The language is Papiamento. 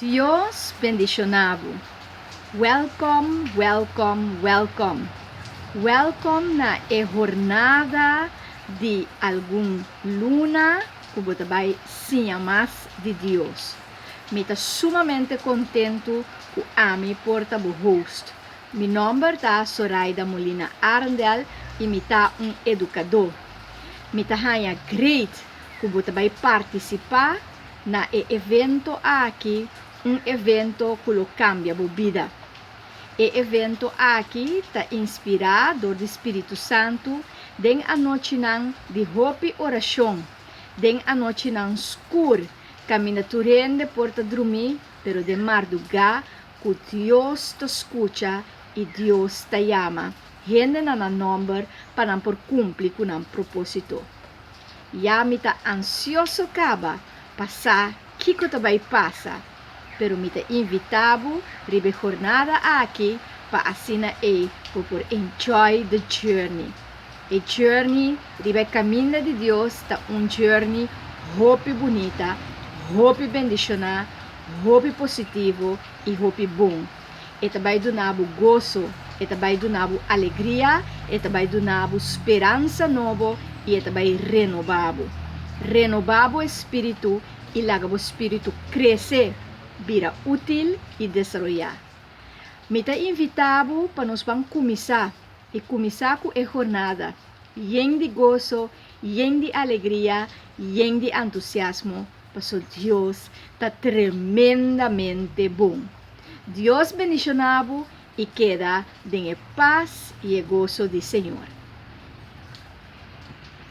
Dios bendiciona bo. Welcome, welcome, welcome. Welcome na e jornada di algun luna ku bo ta bai siña mas di Dios. Mi ta sumamente kontentu ku ami por ta bo host. Mi nòmber ta Soraida Molina Arendel i mi ta un edukadó. Mi ta haña great ku bo ta bai partisipá na e evento aki, un evento ku lo kambia bo bida. E evento aki ta inspirá dor di Spiritu Santu den anochinan di hopi orashon, den anochinan skur kaminda tur hende por ta drumí, pero den mardugá ku Dios ta skucha i Dios ta yama hende na nan nòmber pa nan por kumpli ku nan propósito. Ya mi ta ansioso kaba pa sa kiko ta bai pasa, pero mi ta invitá bo riba e jornada aki pa asina ei bo por enjoy the journey. E journey riba e kaminda di Dios ta un journey hopi bunita, hopi bendishoná, hopi positivo i hopi bon. E ta bai duna bo goso, e ta bai duna bo alegria, e ta bai duna bo speransa nobo i e ta bai renobá bo. Renobá bo espíritu i laga bo spiritu krese, bira útil i desaroyá. Mi ta invitá bo pa nos ban kuminsá i kuminsá ku e jornada yen di goso, yen di alegria, yen di antusiasmo, paso Dios ta tremendamente bon. Dios bendishoná bo i keda den e pas i e goso di Señor.